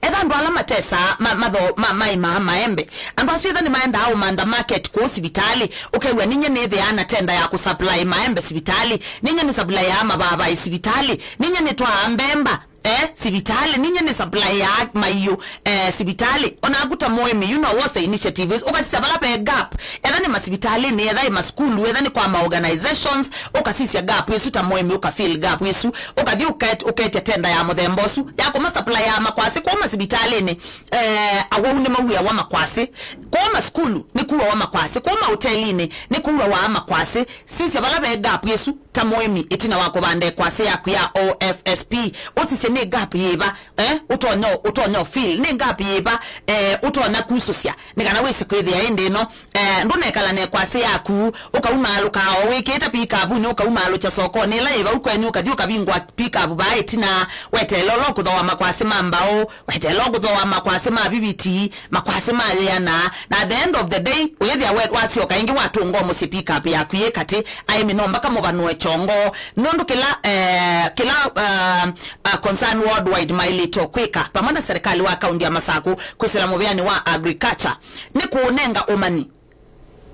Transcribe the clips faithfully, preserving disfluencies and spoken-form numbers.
Etha andũ ala matesaa ma, matho, ma, maimaa maembe. Andũ asu etha nĩmaendaa ũmantha market kũu sivitalĩ, ũkew'a, "Ninyie nĩthĩaa na tenda ya kũsupply maembe sivitalĩ, ninyie nĩ supply ya mavavai sivitalĩ, ninyie nĩtwaa mbemba, eh, sivitalĩ, ninyie nĩ supply ya maiũ, eh, sivitalĩ." Onaku ta mũĩmi, you know, wose initiative isu, ũkasisya vala ve gap. Etha nĩ masivitalĩnĩ, etha nĩ masukulu, etha nĩ kwa ma organizations, ũkasisya gap isu ta mũĩmi, ũka fill gap isu, ũkathi ũket-, ũketya tenda ya mũthemba ũsu ya kũma supply ya makwasĩ kũu masivitalĩnĩ. Eh, awau nĩ mauawa makwasĩ, kũu masukulu nĩ kuawa makwasĩ, kũu mahotelinĩ nĩ kuawa makwasĩ. Sisya vala ve gap isu ta mũĩmi ĩtina wa kũvanda ĩkwasĩ yaku ya O F S P, ũsisye nĩ gap yĩva, eh, ũtonya, ũtonya fill, nĩ gap yĩva, eh, ũtonya kusũsya, nĩ kana wĩse kwĩthĩa ĩndĩ ĩno, eh, ndũnekala na ĩkwasĩ yaku, ũkaumaalũka o wĩkĩĩte pikapunĩ, ũkaumaalũkya sokonĩ ĩla yĩ vau kwenyu, ũkathi ũkavingũa pikapu vaa ĩtina, weteela ũla ũkũthooa makwasĩ ma mbaũ, weteela ũkũthooa makwasĩ ma viviti, makwasĩ ma yĩana, na at the end of the day, ũyĩthĩa we wasyoka ĩngĩ watũnga mũsyĩ pikapu yaku yĩ katĩ, aĩmi no mbaka mũvanũe kyongo, nũndũ kĩla, eh, kĩla, eh, uh, Concern Worldwide maĩlĩte kwĩka vamwe na serikali wa kaunti ya Masakũ kwĩsĩla mũvĩanĩ wa agriculture nĩ kũũnenga ũmanyi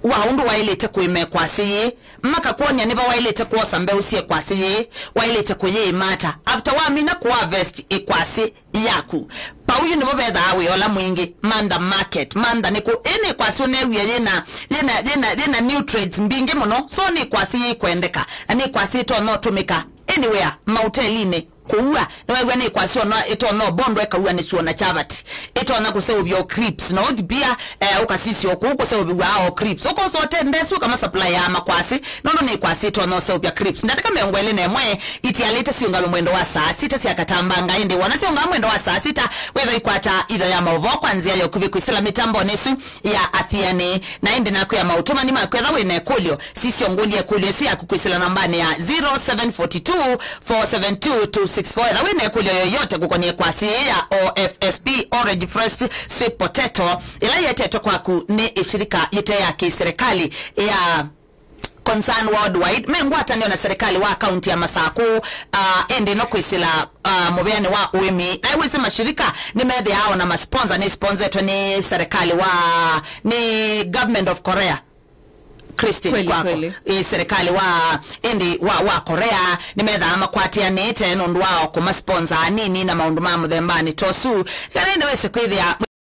wa ũndũ waĩlĩte kũĩma ĩkwasĩ yĩĩ, makakwony'a nĩva waĩlĩte kwosa mbeũ sya ĩkwasĩ yĩĩ, waĩlĩte kũyĩĩma ata. After wamina kũharvest ĩkwasĩ yaku, vau yu nĩvo vethaa wĩa ũla mwingĩ, mantha market, mantha nĩkũ, ĩ nĩ ĩkwasĩ ũneew'a yĩna, yĩna, yĩna, yĩna nutrients mbingĩ mũno, so nĩ ĩkwasĩ yĩkwendeka, na nĩ ĩkwasĩ ĩtonya ũtũmĩka anywhere, mahotelinĩ, kũua. Nĩwew'a nĩ ĩkwasĩ ona ĩtonya ũbondwa ĩkaua nĩ syũa na chavati. Ĩtonya kũseũvya o crisps. Na ũthi pia, eh, ũkasisya o kũu kũseũvĩw'a o crisps. Ũkosa ũtendesĩ ũkama supply ya makwasĩ. Nũndũ nĩ ĩkwasĩ ĩtonya ũseũvya crisps. Ndatĩka mĩongo ĩlĩ na ĩmwe itialĩte siũngame mwendo wa saa sita sya katambanga. Ĩndĩ wona siũngama mwendo wa saa sita, wĩtha ikwata itho ya maũvoo kwa nzĩa ya ũkuvĩ kwĩsĩla mĩtambonĩ ĩsu ya Athiani. Na ĩndĩ nakwĩa maũtũmani makwetha wĩ na ĩkũlyo, sisya ngũlya ĩkũlyo ĩsu yaku kwĩsĩla nambanĩ ya zero seven four two, four seven two, two six four. Ĩla wĩ na ĩkũlyo yoyote kũkonĩa ĩkwasĩ ya O F S P, Orange Fresh Sweet Potato, ĩla yetetwe kwaku nĩ ĩshirika yĩte ya kĩserikali ya Concern Worldwide, me ngwatanĩo na serikali wa kaunti ya Masakũ, ah, ĩndĩ no kwĩsĩla, ah, mũvĩanĩ wa ũĩmi. Na wĩsĩ mashirika nĩmethĩawa na masponsa, nĩ sponsetwe nĩ serikali wa, nĩ Government of Korea. Christine, kweli, kwako. Kweli. Ĩ, serikali wa, ĩndĩ wa, wa Korea nĩmethaa makwatĩanĩte nũndũ wa kũmasponsa anini na maũndũ ma mũthembanĩ ta ũsu. Kana ĩndĩ wĩsĩ kwĩthĩa